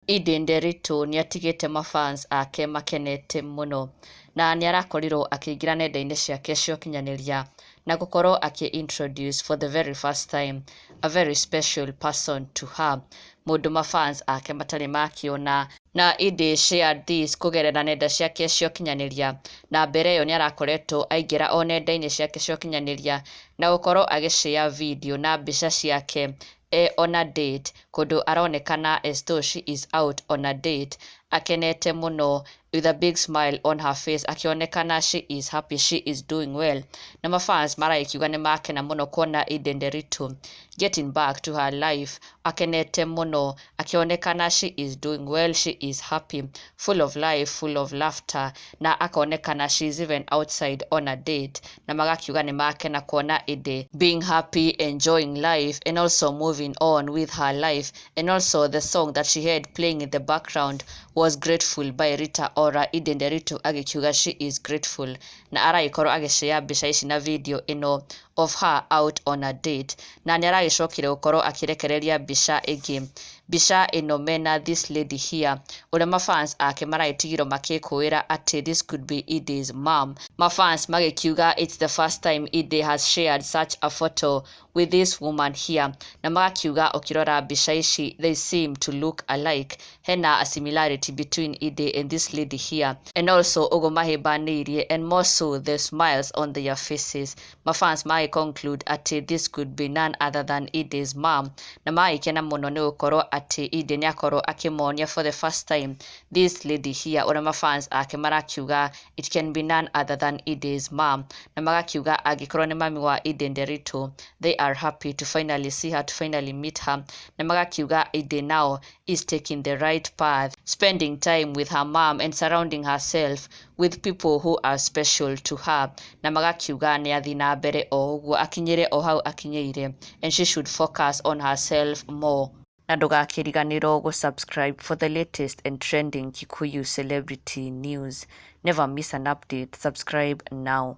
Edday Nderitu nĩatigĩte mafans ake makenete mũno, na nĩarakorirwo akĩingĩra nenda-inĩ ciake cia ũkinyanĩria na gũkorwo akĩ introduce for the very first time a very special person to her, mũndũ mafans ake matarĩ makĩona. Na Edday shared this kũgerera nenda ciake cia ũkinyanĩria, na mbere ĩyo nĩarakoretwo aingĩra o nenda-inĩ ciake cia ũkinyanĩria na gũkorwo agĩ share video na mbica ciake e on a date, kũndũ aronekana as though she is out on a date, akenete mũno with a big smile on her face, akĩonekana she is happy, she is doing well. Na mafans maragĩkiuga nĩ makena mũno kuona Edday Nderitu getting back to her life, akenete mũno, akĩonekana she is doing well, she is happy, full of life, full of laughter, na akonekana she is even outside on a date. Na magakiuga nĩ makena kuona Edday being happy, enjoying life and also moving on with her life. And also the song that she had playing in the background was "Grateful" by Rita Ora. Edday Nderitu agĩkiuga she is grateful, na aragĩkorwo agĩshare mbica ici na video ĩno of her out on a date. Na nĩ aragĩcokire gũkorwo akĩrekereria mbica ĩngĩ, mbica ĩno mena this lady here, ũrĩa mafans ake maragĩtigirwo makĩkũĩra atĩ this could be Edday's mom. Mafans magĩkiuga it's the first time Edday has shared such a photo with this woman here, na magakiuga ũkĩrora mbica ici, they seem to look alike, hena a similarity between Edday and this lady here, and also ũguo mahĩmbanĩirie and more so the smiles on their faces. Mafans magĩ conclude atĩ this could be none other than Edday's mom, na magĩkena mũno nĩ gũkorwo atĩ Edday nĩ akorwo akĩmonia for the first time this lady here, ũrĩa mafans ake marakiuga it can be none other than Edday's mom. Na magakiuga angĩkorwo nĩ mami wa Edday Nderitu, they are happy to finally see her, to finally meet her. Na magakiuga Edday now is taking the right path, spending time with her mom and surrounding herself with people who are special to her. Na magakiuga nĩ athiĩ na mbere o ũguo, akinyĩre o hau akinyĩire, and she should focus on herself more. Na ndũgakĩriganĩrwo gũ-subscribe for the latest and trending Kikuyu celebrity news. Never miss an update. Subscribe now.